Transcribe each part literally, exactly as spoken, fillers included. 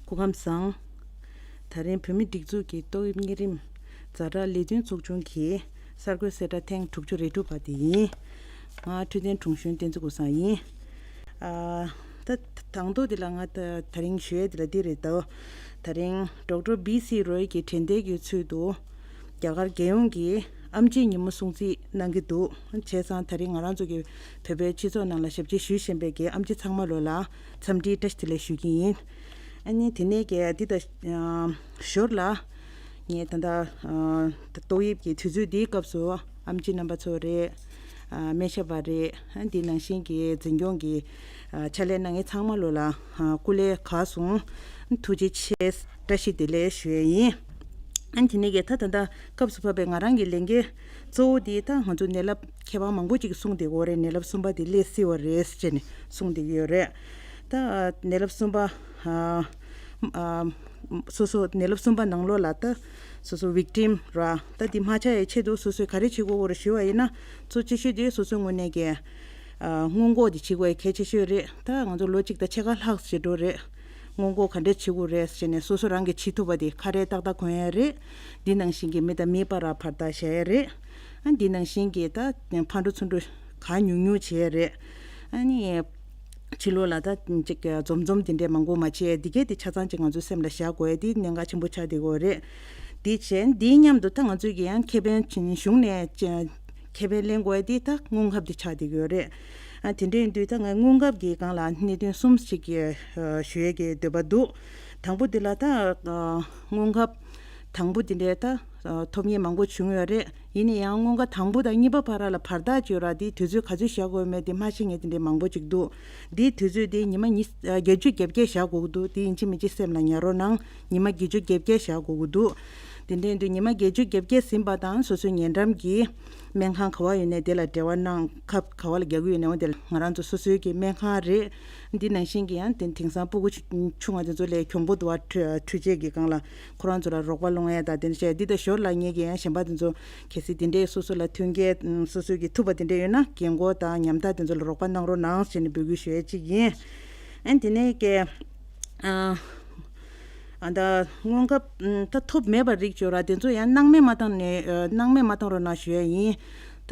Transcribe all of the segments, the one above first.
སྐུ་ཁམས་བཟང་། ད་རིང་བོད་མིའི་སྒྲིག་འཛུགས་ཀྱི་ཏོག་དབྱིབས་གཉན་རིམས་ཛ་དྲག་ལས་དོན་ཚོགས་ཆུང་གི་གསར་འགོད་གསལ་བསྒྲགས་ཐེངས་དྲུག་ཅུ་རེ་དྲུག་པ་དེ་ཡིན། ང་འཕྲོད་བསྟེན་དྲུང་གཞོན་བསྟན་འཛིན་ཀུན་བཟང་ཡིན། ཨ། ད་དང་ཐོག་འདི་ལ་ང་ད་ད་རིང་ཞུ་ཡས་འདི་ལ་འདི་རེད་དོ། ད་རིང་ཌོག་ཊར་བྷི་སི་རོའི་གི་དྲན་རྟེན་གྱི་ཚུལ་དུ། རྒྱ་གར་རྒྱལ་ཡོངས་ཀྱི་ཨེམ་ཆི་ཉིན་མོ་སྲུང་བརྩི་གནང་གི་འདུག་བྱས་ཙང་ད་རིང་ང་རང་ཚོ་གི་བོད་པའི་སྤྱི་ཚོགས་ནང་ལ་ཞབས་ཕྱི་ཞུ་བཞིན་པའི་གི་ཨེམ་ཆི་ཚང་མ་ལོ་ལ་འཚམས་འདྲིའི་བཀྲ་ཤིས་བདེ་ལེགས་ཞུ་གི་ཡིན། ཨ་ནི་དེ་ནས་གི་འདི་ད་ཞོར་ལ་ངས་ད་ལྟ་ཏོག་དབྱིབས་ཀྱི་དུས་ཚོད་འདིའི་སྐབས་སུ་ཨེམ་ཆི་རྣམ་པ་ཚོ་རེད། སྨན་ཞབས་པ་རེད། འདི་ནང་བཞིན་གྱི་འཛིན་སྐྱོང་གི་ཕྱག་ལས་གནང་མཁན་ཚང་མ་ལོ་ལ་སྐུ་ལས་ག་སོང་། ཐུགས་རྗེ་ཆེ། བཀྲ་ཤིས་བདེ་ལེགས་ཞུ་ཡས་ཡིན། ཨ་ནི་དེ་ནས་གི་ད་ད་ལྟ་སྐབས་སུ་བབས་པའི་ང་རང་གི་ལས་འགན་གཙོ་བོ་དེ་ད་ང་ཚོ་ནད་རླབས་མཁས་དབང་མང་པོ་ཅིག་གསུངས་བསྡད་ཡོད་རེད། ནད་རླབས་གསུམ་པ་དེ་སླེབས་སྲིད་པ་རེད་ཟེར་ནས་གསུངས་བསྡད་ཀྱི་ཡོད་རེད། ད་ནད་རླབས་གསུམ་པ་ཨ་ཨ་སོ་སོ་ནད་རླབས་གསུམ་པ་ནང་ལོགས་ལ་ད་སོ་སོ་ཝིག་ཊིམ་ར་ད་དེ་མ་ཆགས་ཡའི་ཆེད་དུ་སོ་སོས་ག་རེ་བྱེད་དགོས་རེད་ཞུ་བ་ཡིན་ན། གཙོ་ཆེ་ཤོས་དེ་སོ་སོའི་ངོས་ནས་གི་ཨ་སྔོན་འགོག་དེ་བྱེད་དགོས་གལ་ཆེ་ཤོས་རེད། ད་ང་ཚོ་ལོ་གཅིག་དང་ཕྱེད་ཀ་ལྷག་ཙམ་འགྲོ་རེད། སྔོན་འགོག་ག་འདྲས་བྱེད་དགོས་རེད་ཟེར་ནས་སོ་སོ་རང་གིས་བྱེད་ཐུབ་པ་དེ་ཁ་རས་ཏག་ཏག་གོན་ཡ་རེད། འདི་ནང་བཞིན་གྱི་མི་དང་མིའི་བར་ལ་བར་ཐག་བཞག་ཡ་རེད། ཨ་འདི་ནང་བཞིན་གྱི་ད་ཕར་འགྲོ་ཚུར་འགྲོ་གང་ཉུང་ཉུང་བྱེད་ཡ་རེད། ཨ་ནི་ཕྱི་ལོགས་ལ་ད་ཅིག་འཛོམས་འཛོམས་དེ་འདྲས་མང་པོ་མ་བྱེད་ཡ་འདི་གས་དེ་ཆ་ཚང་ཅིག་ང་ཚོའི་སེམས་ལ་བཞག་དགོས་ཡ་འདི་གནད་འགག་ཆེན་པོ་ཆགས་བསྡད་ཡོད་རེད། འདི་བྱས་འདིའི་མཉམ་དུ་ད་ང་ཚོས་ཀྱི་ཡང་ཁེ་ཕན་གཞུང་ནས་ཁེ་ཕན་ལེན་དགོས་ཡ་འདི་ད་སྔོན་ཁབ་འདི་ཆགས་བསྡད་ཡོད་རེད། ཨ་དེ་འདྲ་ཡིན་དུས་ད་ངས་སྔོན་ཁབ་ཀྱི་སྒང་ལ་གནད་དོན་གསུམ་ཞིག་གི་ཞུ་ཡས་ཀྱི་འདོད་པ་འདུག་དང་པོ་འདི་ལ་ད་སྔོན་ཁབ་དང་པོ་འདི་འདྲའི་ད་ཐོབ་མཁན་མང་པོ་བྱུང་ཡོད་རེད། ཡིན་ན་ཡང་སྔོན་ཁབ་དང་པོ་དང་གཉིས་པ་བར་ལ་བར་ཐག་ཅིག་ཡོད་ར། འདི་དུས་ཚོད་ག་ཚོད་བཞག་དགོས་མེད་དེ་མ་ཤེས་མཁན་དེ་འདྲའི་མང་པོ་ཅིག་འདུག་འདིའི་དུས་ཚོད་དེ་ཉི་མ་ཉི་བརྒྱད་ཅུ་གྱ་བརྒྱད་བཞག་དགོས་ཀྱི་འདུག་དེ་ཡིན་གཅིག་མིན་གཅིག་སེམས་ལ་ཉར་རོགས་གནང་། ཉི་མ་བརྒྱད་ཅུ་གྱ་བརྒྱད་བཞག་དགོས་ཀྱི་འདུག་དེ་འདྲ་ཡིན་དུས་ཉི་མ་བརྒྱད་ཅུ་གྱ་བརྒྱད་ཟིན་པ་དང་སོ་སོའི་ཉེ་འགྲམ་གྱི་སྨན་ཁང་ག་བ་ཡོད་ནའི་དེ་ལ་འབྲེལ་བ་གནང་། ཁབ་ག་བ་ལ་རྒྱག་གི་ཡོད་ནའི་འོ་དེ་ལ་ང་རང་ཚོ་སོ་སོའི་གི་སྨན་ཁང་རེད། འདི་ནང་བཞིན་གྱི་ཡང་དེ་དེང་སང་སྤུ་གུ་ཆུང་བ་དེ་ཚོ་ལ་གྱོང་པོ་འདུག་བ། འཕྲུལ་འཕྲུལ་ཆས་ཀྱི་སྒང་ལ་ཁོ་རང་ཚོ་ལ་རོགས་པ་སློང་ཡ་དང་དེ་འདྲ་བྱས། འདི་དང་ཞོར་ལ་ངེད་ཀྱི་ཡང་གཞན་པ་དེ་ཚོ་གལ་སྲིད་དེ་འདྲའི་སོ་སོ་ལ་མཐུན་རྐྱེན་སོ་སོའི་གི་ཐུབ་པ་དེ་འདྲ་ཡོད་ན་རྒན་འཁོགས་དང་ཉམ་ཐག་དེ་ཚོ་ལ་རོགས་པ་གནང་རོགས་གནང་ཟེར་ནས་འབོད་སྐུལ་ཞུ་ཡ་གཅིག་ཡིན། ཨན་དེ་ནས་ཀྱི་ཨ་ཨ་ད་སྔོན་ཁབ་ད་ཐོབ་མེད་པ་རིགས་ཅིག་ཡོད་ར། དེ་ཚོ་ཡང་སྣང་མེད་མ་བཏང་ནས་ཨ་སྣང་མེད་མ་བཏང་རོགས་གནང་ཞུ་ཡ་ཡིན། ད་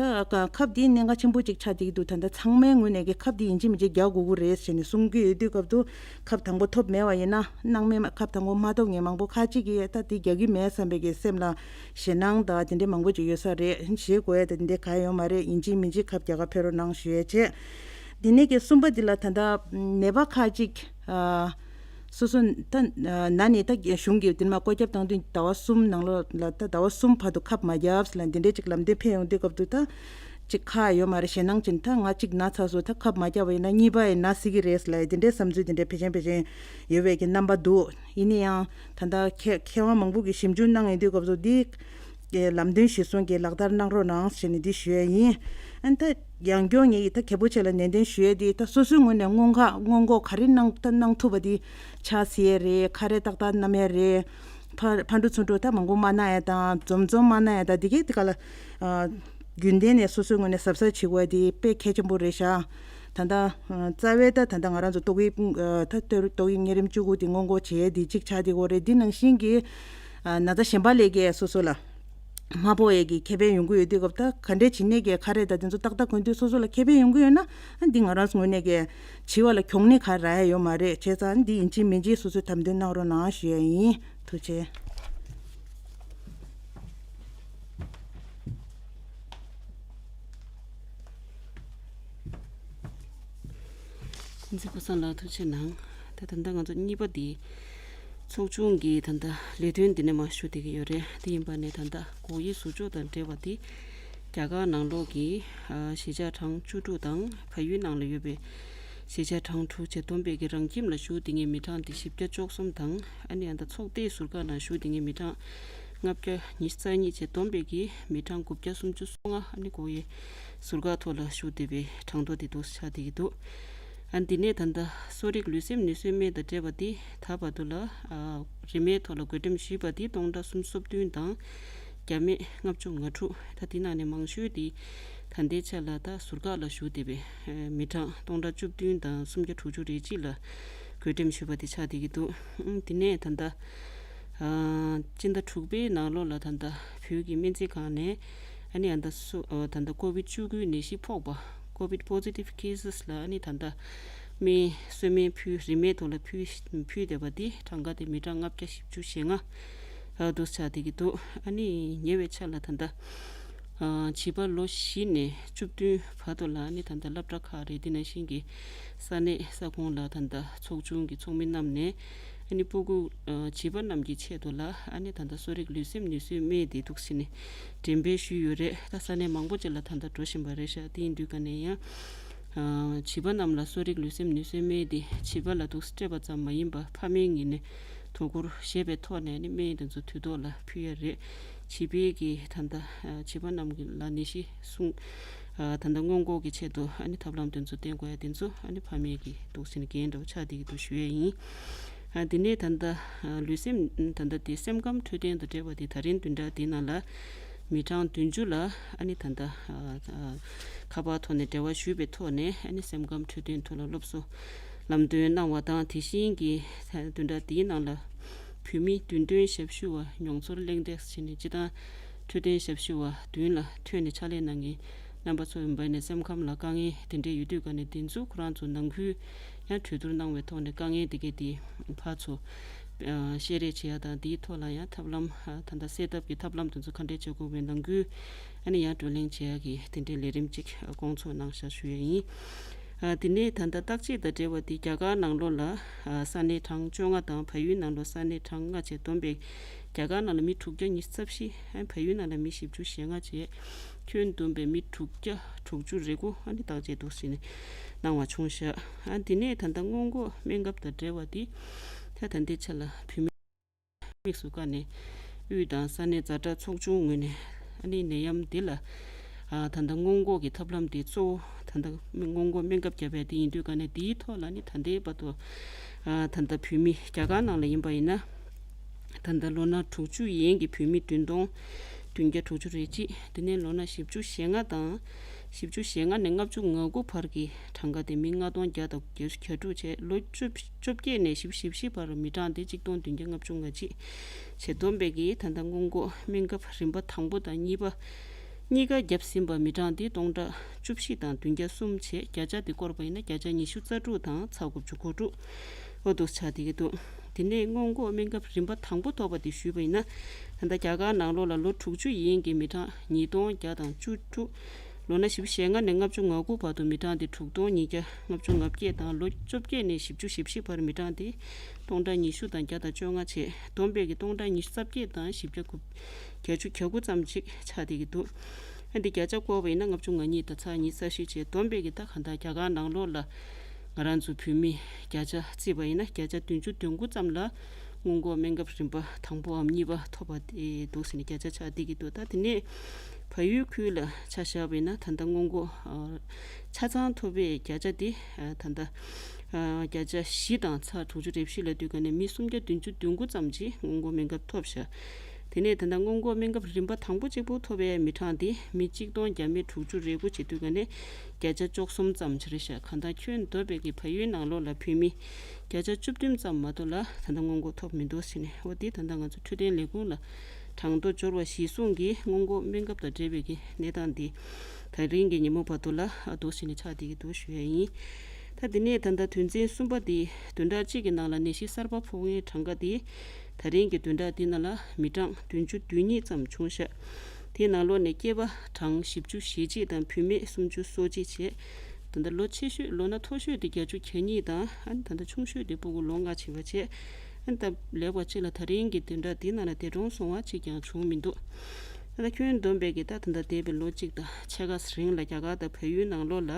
ཁབ་འདིའི་གནད་འགག་ཆེན་པོ་ཅིག་ཆགས་བསྡད་ཀྱི་འདུག་ད་ལྟ་ཚང་མའི་ངོས་ནས་ཀྱི་ཁབ་འདི་ཡིན་གཅིག་མིན་གཅིག་རྒྱག་དགོས་ཀྱི་རེད་ཟེར་ནས་གསུང་གི་ཡོད་དུས་སྐབས་དུ་ཁབ་དང་པོ་ཐོབ་མེད་པ་ཡིན་ན་སྣང་མེད་མ་ཁབ་དང་པོ་མ་ཐོབ་མཁན་མང་པོ་ཁག་ཅིག་གིས་ད་འདི་རྒྱག་གི་མེད་བསམ་པའི་གི་སེམས་ལ་ཞེད་སྣང་དང་དེ་འདྲའི་མང་པོ་ཅིག་ཡོད་ས་རེད། ཞེད་དགོས་ཡ་དེ་འདྲའི་ག་ཡོད་མ་རེད། ཡིན་གཅིག་མིན་གཅིག་ཁབ་རྒྱག་ག་ཕེབས་རོགས་གནང་ཞུ་ཡ་བྱས། འདི་ནས་ཀྱི་གསུམ་པ་འདི་ལ་ད་ལྟ་ནད་པ་ཁག་ཅིག་ཨ། སོ་སོ་ད་ན་ནས་ད་གཞུང་གིས་དེ་མ་བཀོད་ཁྱབ་བཏང་དུས་ཟླ་བ་གསུམ་ནང་ལོགས་ལ་ད་ཟླ་བ་གསུམ་བར་དུ་ཁབ་མ་བརྒྱབ་ཟེར་ལ་འདི་འདྲའི་ཅིག་ལམ་སྟོན་ཕེབས་ཡོང་དུས་སྐབས་དུ་ད་ཅིག་ཁག་ཡོད་མ་རེད། ཞེད་སྣང་ཅན་ད་ང་ཅིག་ན་ཚར་སོང་། ད་ཁབ་མ་བརྒྱབ་པ་ཡིན་ན་གཉིས་པ་ཡིན་ན་སྲིད་ཀྱི་རེད་ཟེར་ལ་འདི་འདྲའི་བསམ་ཚུལ་འདི་འདྲའི་ཕལ་ཆེར་ཕལ་ཆེར་ཡོད་པའི་གི་རྣམ་པ་འདུག་ཡིན་ན་ཡང་ད་ལྟ་མཁས་མཁས་དབང་མང་པོ་གིས་ཞིབ་འཇུག་གནང་ཡོང་དུས་སྐབས་སུ་འདི་ལམ་སྟོན་གཞིར་བཟུང་གིས་ལག་བསྟར་གནང་རོགས་གནང་ཞེས་ནས་འདི་ཞུ་ཡས་ཡིན། ཨ་ནི་ད་ཡང་སྐྱོང་ངེད་ཀྱིས་ད་གལ་པོ་ཆེ་ལ་ནན་ཏན་ཞུ་ཡས་འདི་ད་སོ་སོའི་ངོས་ནས་སྔོན་ཁ་སྔོན་འགོག་ག་རེ་གནང་ད་གནང་ཐུབ་པ་འདི་ཆགས་སྲིད་ཡས་རེད། ཁ་རས་ཏག་ཏག་བསྣམས་ཡས་རེད། ཕ་ཕར་འགྲོ་ཚུར་འགྲོ་ད་མང་པོ་མ་གནང་ཡས་དང་འཛོམས་འཛོམས་མ་གནང་ཡས་དང་འདི་གས་འདི་ག་ལ་ཨ་རྒྱུན་ལྡན་ནས་སོ་སོའི་ངོས་ནས་གཟབ་གཟབ་བྱེད་དགོས་ཡས་འདི་དཔེ་གལ་ཆེན་པོ་རེད་ཤག་ད་ལྟ་རྩ་བའི་ད་ད་ལྟ་ང་རང་ཚོ་ཏོག་དབྱིབས་ད་ཏོག་དབྱིབས་གཉན་རིམས་བཅུ་དགུ་འདི་སྔོན་འགོག་བྱེད་ཡས་འདི་གཅིག་ཆགས་བསྡད་ཡོད་རེད། འདི་ནང་བཞིན་གྱི་ན་ཚ་གཞན་པ་ལས་ཀྱི་སོ་སོ་ལ་མ་ཕོག་ཡས་ཀྱི་ཁེ་ཕན་ཡོང་གི་ཡོད་དུས་སྐབས་ད་ག་འདྲས་བྱེད་ནས་ཀྱི་ཁ་རས་ད་དེ་ཚོ་ཏག་ཏག་གོན་དུས་སོ་སོ་ལ་ཁེ་ཕན་ཡོང་གི་ཡོད་ན་འདི་ང་རང་ཚོ་ངོས་ནས་ཀྱི་བྱེད་པ་ལ་གྱོང་ནི་ག་ར་ཡ་ཡོད་མ་རེད། བྱས་ཙང་འདི་ཡིན་གཅིག་མིན་གཅིག་སོ་སོས་དམ་དོན་གནང་རོགས་གནང་ཞུ་ཡས་ཡིན། ཐུགས་རྗེ་ཆེ། འཛིན་པ་སང་ལ་ཐུགས་རྗེ་གནང་། ད་ད་ལྟ་ང་ཚོ་གཉིས་པ་འདི་ཚོགས་ཆུང་གི་ད་ལྟ་ལས་དོན་འདི་ནས་མར་ཞུ་བསྡད་ཀྱི་ཡོད་རེད། དེ་ཡིན་པ་ནས་ད་ལྟ་འགོག་དབྱེ་ཟུར་འཇོག་དང་འབྲེལ་བ་དེ་རྒྱ་གར་ནང་ལོགས་ཀྱི་ཨ་གཞིས་ཆགས་གྲངས་བཅུ་དྲུག་དང་བལ་ཡུལ་ནང་ལ་ཡོད་པའི་གཞིས་ཆགས་གྲངས་དྲུག་བྱེ་བསྡོམས་པའི་གི་རང་ཁྱིམ་ལ་ཞུགས་བསྡད་མཁན་མི་གྲངས་དེ་བཞི་བརྒྱ་བཅུ་གསུམ་དང་ཨ་ནི་ཨ་ད་ཚོགས་སྡེའི་ཟུར་བཀག་ནང་ཞུགས་བསྡད་མཁན་མི་གྲངས་ལྔ་བརྒྱ་ཉི་ཤུ་རྩ་གཉིས་བྱེ་བསྡོམས་པའི་གི་མི་གྲངས་དགུ་བརྒྱ་སུམ་ཅུ་སོ་ལྔ་ཨ་ནི་འགོག་དབྱེ་ཟུར་བཀག་ཐོག་ལ་ཞུགས་བསྡད་པའི་གྲངས་ཐོ་དེ་འདུག་ཆགས་བསྡད་ཀྱི་འདུག་ཨ་འདི་ནས་ད་ལྟ་གསོ་རིག་ལུས་སེམས་ནུས་གསོའི་སྨན་དང་འབྲེལ་བ་དེ་ད་བར་དུ་ལ་ཨ་རིན་མེད་ཐོག་ལ་བགོ་འགྲེམས་ཞུས་པ་དེ་སྟོང་ཕྲག་སུམ་ཅུ་སོ་བདུན་དང་བརྒྱ་མེད་ལྔ་བཅུ་ང་དྲུག་ད་དེ་ནང་ནས་མང་ཤོས་དེ་ད་ལྟའི་ཆ་ལ་ད་ཟུར་བཀག་ལ་ཞུགས་བསྡད་པའི་མི་གྲངས་སྟོང་ཕྲག་བཅུ་བདུན་དང་སུམ་བརྒྱ་དྲུག་ཅུ་རེ་གཅིག་ལ་ གྲོས་འདེམས་ཞུས་པ་དེ་ཆགས་བསྡད་ཀྱི་འདུག་ཨང་། དེ་ནས་ད་ལྟ་ཨ་སྤྱི་ཟླ་དྲུག་པའི་ནང་ལོགས་ལ་ད་ལྟ་བོད་ཀྱི་སྨན་རྩིས་ཁང་ནས་ཨ་ནི་ཨ་ད་སུ་ཨ་ད་ལྟ་ཀོ་བིད་བཅུ་དགུའི་ནད་གཞི་ཕོག་པ། COVID positive cases ལ་ཨ་ནི་ད་ལྟ་སྨན་གསོལ་སྨན་ཕུལ། རིན་མེད་ཐོག་ལ་ཕུལ་ཕུལ་བསྡད་པ་དེ་གྲངས་ཀ་དེ་མི་གྲངས་ལྔ་བརྒྱ་བཞི་བཅུ་ཞེ་ལྔ་ཨ་འདུག་ཆགས་བསྡད་ཀྱི་འདུག་ཨ་ནི་ཉེ་བའི་ཆར་ལ་ད་ལྟ་ཨ་བྱིས་པ་ལོ་བཞི་ནས་བཅུ་བདུན་བར་དུ་ལ་ཨ་ནི་ད་ལྟ་སློབ་གྲྭ་ཁག་རེད། དེ་ནང་བཞིན་གྱི་ས་གནས་ས་ཁོངས་ལ་ད་ལྟ་ཚོགས་ཆུང་གི་ཚོགས་མི་རྣམས་ནས་ཨ་ནི་སྤུ་གུ་ཨ་བྱིས་པ་རྣམས་ཀྱི་ཆེད་དུ་ལ་ཨ་ནི་ད་ལྟ་གསོ་རིག་ལུས་སེམས་ནུས་གསོའི་སྨན་དེ་འདུག་སེ་ནས་འགྲེམས་སྤེལ་ཞུས་ཡོད་རེད། ད་ས་གནས་མང་པོ་ཅིག་ལ་ད་ལྟ་འགྲོ་བཞིན་པ་རེད་ཤག་དེ་ཡིན་དུས་ཀ་ནས་ཡང་ཨ་བྱིས་པ་རྣམས་ལ་གསོ་རིག་ལུས་སེམས་ནུས་གསོའི་སྨན་དེ་བྱིས་པ་ལ་འདུག་སེ་སྤྲད་པ་ཙམ་མ་ཡིན་པ་ཕ་མའི་ངོས་ནས་དོ་ཁུར་བཞེས་པའི་ཐོག་ནས་ཨ་ནི་སྨན་དེ་ཚོ་དུས་ཐོག་ལ་ཕུལ་ཡ་རེད། བྱིས་པའི་གི་ད་ལྟ་ཨ་བྱིས་པ་རྣམས་ཀྱི་ལ་ནད་གཞི་སྲུང་ཨ་ད་ལྟ་སྔོན་འགོག་གི་ཆེད་དུ་ཨ་ནི་ཐབས་ལམ་དེ་ཚོ་བསྟེན་དགོས་ཡ་དེ་ཚོ་ཨ་ནི་ཕ་མའི་གི་འདུག་སེ་ནས་འགན་འདྲ་བོ་ཆགས་བསྡད་ཀྱི་འདུག་ཞུ་ཡ་ཡིན། ཨ་དེ་ནས་ད་ལྟ་ཨ་ལུས་སེམས་ད་ལྟ་དེ་སེམས་ཁམས་འཕྲོད་བསྟེན་དང་འབྲེལ་བ་དེ་ད་རིང་བདུན་ཕྲག་འདི་ནང་ལ་མི་གྲངས་བདུན་ཅུ་ལ་ཨ་ནི་ད་ལྟ་ཨ་ཨ་ཁ་པར་ཐོག་ནས་འབྲེལ་བ་ཞུས་པའི་ཐོག་ནས་ཨ་ནི་སེམས་ཁམས་འཕྲོད་བསྟེན་ཐོག་ལ་སློབ་གསོ་ལམ་སྟོན་གནང་བ་དང་། དེ་བཞིན་གྱི་བདུན་ཕྲག་འདིའི་ནང་ལ་བོད་མི་བདུན་སྟོན་ཞབས་ཞུ་བ་མྱོང་ཚོར་གླེང་སྟེགས་བྱས་ནས་སྤྱི་བཏང་འཕྲོད་བསྟེན་ཞབས་ཞུ་བ་བདུན་ལ་ཐོན་ནས་ཕྱག་ལས་གནང་མཁན་རྣམ་པ་ཚོ་ཡིན་པ་ནས་སེམས་ཁམས་ལ་དཀའ་ངལ་དེ་འདྲས་ཡོད་དུས་ཀ་ནས་དེ་ཚོ་ཁོ་རང་ཚོ་ནང་ཁུལ་ཡང་གྲོས་བསྡུར་གནང་བའི་ཐོག་ནས་དཀའ་ངལ་དེ་གས་དེ་ཕར་ཚུར་བཤད་རེས་བྱེད་ཡ་དང་། དེའི་ཐོག་ལ་ཡང་ཐབས་ལམ་ད་ལྟ་སེལ་ཐབས་ཀྱི་ཐབས་ལམ་དེ་ཚོ་ག་འདྲས་བྱེད་དགོས་པའི་ནང་ཁུལ་ཨ་ནི་ཡང་བགྲོ་གླེང་བྱེད་ཡ་གི་དེ་འདྲའི་ལས་རིམ་ཅིག་སྐོང་ཚོགས་གནང་བཞག་ཞུ་ཡ་ཡིན། ཨ་དེ་ནས་ད་ལྟ་བརྟག་དཔྱད་དང་འབྲེལ་བ་དེ་རྒྱ་གར་ནང་ལོགས་ལ་ཨ་ས་གནས་གྲངས་བཅོ་ལྔ་དང་བལ་ཡུལ་ནང་ལོགས་ས་གནས་གྲངས་ལྔ་བཅས་བསྡོམས་པས་རྒྱ་གར་ནང་ལ་མི་དྲུག་བརྒྱ་ཉི་ཤུ་རྩ་བཞི། ཨ་བལ་ཡུལ་ནང་ལ་མི་བཞི་བཅུ་ཞེ་ལྔ་བཅས་ཁྱོན་བསྡོམས་པས་མི་དྲུག་བརྒྱ་དྲུག་ཅུ་རེ་དགུ་ཨ་ནི་བརྟག་དཔྱད་འདུག་སེ་ནས་གནང་བ་བྱུང་བཞག་ཨ་དེ་ནས་ད་ལྟ་སྔོན་འགོག་སྨན་ཁབ་དང་འབྲེལ་བ་དེ་ད་ད་ལྟའི་ཆ་ལ་བོད་མི་དམིགས་སུ་བཀར་ནས་དབུས་དང་ས་གནས་ཛ་དྲག་ཚོགས་ཆུང་ངོས་ནས་ཨ་ནི་ནད་ཡམས་འདི་ལ་ཨ་ད་ལྟ་སྔོན་འགོག་གི་ཐབས་ལམ་དེ་གཙོ་བོ་ད་ལྟ་སྔོན་འགོག་སྨན་ཁབ་བརྒྱབ་པ་དེ་ཡིན་དུས་ཀ་ནས་དེའི་ཐོག་ལ་ནི་ད་ལྟའི་བར་དུ་ཨ་ད་ལྟ་བོད་མི་རྒྱ་གར་ནང་ལ་ཡིན་པ་ཡིན་ན་ད་ལྟ་ལོ་ན་དྲུག་ཅུ་ཡན་གྱི་བོད་མི་བདུན་སྟོང་བདུན་བརྒྱ་དྲུག་ཅུ་རེ་གཅིག་དེ་ནས་ལོ་ན་བཞི་བཅུ་ཞེ་ལྔ་དང་བཞི་བཅུ་ཞེ་ལྔ་ནས་ལྔ་བཅུ་ང་དགུ་བར་གྱི་གྲངས་ཀ་དེ་མི་ལྔ་སྟོང་བརྒྱ་དང་བརྒྱད་ཅུ་གྱ་དྲུག་བྱས། ལོ་བཅོ་བཅོ་བརྒྱད་ནས་བཞི་བཅུ་ཞེ་བཞི་བར་མི་གྲངས་དེ་གཅིག་སྟོང་བདུན་བརྒྱ་ལྔ་བཅུ་ང་གཅིག་བྱས། བསྡོམས་པས་ཀྱི་ད་ལྟ་སྔོན་འགོག་སྨན་ཁབ་རིམ་པ་དང་པོ་དང་གཉིས་པ་གཉིས་ཀ་བརྒྱབ་ཟིན་པ་མི་གྲངས་དེ་སྟོང་ཕྲག་བཅུ་བཞི་དང་བདུན་བརྒྱ་གསུམ་བྱས། བརྒྱ་ཆ་དེ་བསྐོར་བ་ཡིན་ན་བརྒྱ་ཆ་ཉི་ཤུ་རྩ་དྲུག་དང་ཚེག་དགུ་བཅུ་གོ་དྲུག་འོ་འདུག་ཆགས་བསྡད་ཀྱི་འདུག་དེ་ནས་སྔོན་འགོག་སྨན་ཁབ་རིམ་པ་དང་པོ་ཐོབ་པ་དེ་ཞུས་པ་ཡིན་ན། ད་ལྟ་རྒྱ་གར་ནང་ལོགས་ལ་ལོ་དྲུག་ཅུ་ཡན་གྱི་མི་གྲངས་ཉིས་སྟོང་བརྒྱ་དང་བཅུ་དྲུག་ལོ་ན་བཞི་བཅུ་ཞེ་ལྔ་ནས་ལྔ་བཅུ་ང་དགུ་བར་དུ་མི་གྲངས་དེ་དྲུག་སྟོང་ཉིས་བརྒྱ་ལྔ་བཅུ་ང་བརྒྱད་དང་། ལོ་བཅོ་བརྒྱད་ནས་བཞི་བཅུ་ཞེ་བཞི་བར་མི་གྲངས་དེ་སྟོང་ཕྲག་ཉི་ཤུ་དང་བརྒྱ་དང་བཅོ་ལྔ་བྱས། བསྡོམས་པས་ཀྱི་སྟོང་ཕྲག་ཉི་ཤུ་རྩ་བརྒྱད་དང་བཞི་བརྒྱ་དགུ་བརྒྱད་ཅུ་གྱ་དགུ་ཙམ་ཅིག་ཆགས་བསྡད་ཀྱི་འདུག་ཨ་འདི་བརྒྱ་ཆ་བསྐོར་བ་ཡིན་ན་ལྔ་བཅུ་ང་གཉིས་དང་ཚེག་ཉི་ཤུ་རྩ་བཞི་བྱས། བསྡོམས་པས་ཀྱི་ད་གང་ལྟར་རྒྱ་གར་ནང་ལོགས་ལ་ང་རང་ཚོ་བོད་མི་བརྒྱ་ཆ་བརྩིས་པ་ཡིན་ན་བརྒྱ་ཆ་བདུན་ཅུ་དོན་དགུ་ཙམ་ལ་སྔོན་འགོག་སྨན་ཁབ་རིམ་པ་དང་པོའམ་གཉིས་པ་ཐོབ་པ་དེ་འདུག་ཟེར་ནས་བརྒྱ་ཆ་ཆགས་བསྡད་ཀྱི་འདུག་ད་དེ་ནས་བལ་ཡུལ་ཁུལ་ལ་ཆ་བཞག་པ་ཡིན་ན་ད་ལྟ་སྔོན་འགོག་ཨ་ཆ་ཚང་ཐོབ་པའི་བརྒྱ་ཆ་དེ་ཨ་ད་ལྟ་ཨ་བརྒྱ་ཆ་བཞི་དང་ཚེག་དྲུག་ཅུ་རེ་བཞི་ལ་དུས་ཀ་ནས་མི་སུམ་བརྒྱ་བདུན་ཅུ་དོན་དགུ་ཙམ་ཅིག་སྔོན་འགོག་སྨན་ཁབ་ཐོབ་ཤག་དེ་ནས་ད་ལྟ་སྔོན་འགོག་སྨན་ཁབ་རིམ་པ་དང་པོ་གཅིག་པུ་ཐོབ་པའི་མི་གྲངས་དེ་མི་གཅིག་སྟོང་བརྒྱ་མེད་དྲུག་ཅུ་རེ་དགུ་བྱེད་དུས་ཀ་ནས་བརྒྱ་ཆ་བཅུ་གསུམ་ཙམ་ཅིག་རེད་ཤག་གང་ལྟར་ཁྱོན་བསྡོམས་པའི་གི་བལ་ཡུལ་ནང་ལོགས་ལ་བོད་མི་བརྒྱ་ཆ་བཅུ་བདུན་ཙམ་མ་གཏོགས་ལ་ད་ལྟ་སྔོན་འགོག་ཐོབ་མི་འདུག་ཟེར་ནས། འོ་དེ་ད་ལྟ་ང་ཚོ་འཕྲོད་བསྟེན་ལས་ཁུངས་ལ་གྲངས་ཐོ་འབྱོར་བ་གཞིར་བཟུང་གིས་སྔོན་འགོག་སྨན་ཁབ་དང་འབྲེལ་བའི་གི་གནས་སྟངས་འདི་ད་རིང་གི་ཉིན་མོ་བར་དུ་ལ་ཨ་འདུག་ཟེར་ནས་ཆགས་བསྡད་ཀྱི་འདུག་ཞུ་ཡ་ཡིན། ད་དེ་ནས་ད་ལྟ་དོན་ཚན་གསུམ་པ་དེ་བདུན་ཕྲག་གཅིག་གི་ནང་ལ་ནད་གཞི་གསར་པ་ཕོག་མཁན་གྲངས་ཀ་དེ་ད་རིང་གི་བདུན་ཕྲག་འདི་ནང་ལ་མི་གྲངས་བདུན་ཅུ་དོན་གཉིས་ཙམ་བྱུང་ཤག་དེའི་ནང་ལོགས་ནས་སྐྱེས་པ་གྲངས་བཞི་བཅུ་ཞེ་གཅིག་དང་བུད་མེད་སུམ་ཅུ་སོ་གཅིག་བྱས། ད་ལྟ་ལོ་ཆེ་ཤོས་ལོ་ན་མཐོ་ཤོས་དེ་བརྒྱད་ཅུ་གྱ་གཉིས་དང་ཨ་ནི་ད་ལྟ་ཆུང་ཤོས་དེ་སྤུ་གུ་ལོ་ལྔ་བྱས་པ་བྱས། ཨ་ནི་ད་ལེགས་པ་གཅིག་ལ་ད་རིང་གི་བདུན་ཕྲག་འདི་ནང་ལ་འདས་གྲོངས་སོང་བ་གཅིག་ཀྱང་བྱུང་མི་འདུག་ད་ལྟ་ཁྱོན་བསྡོམས་པའི་གི་ད་ད་ལྟ་འདས་པའི་ལོ་གཅིག་དང་ཕྱེད་ཀ་རིང་ལ་རྒྱ་གར་དང་བལ་ཡུལ་ནང་ལོགས་ལ་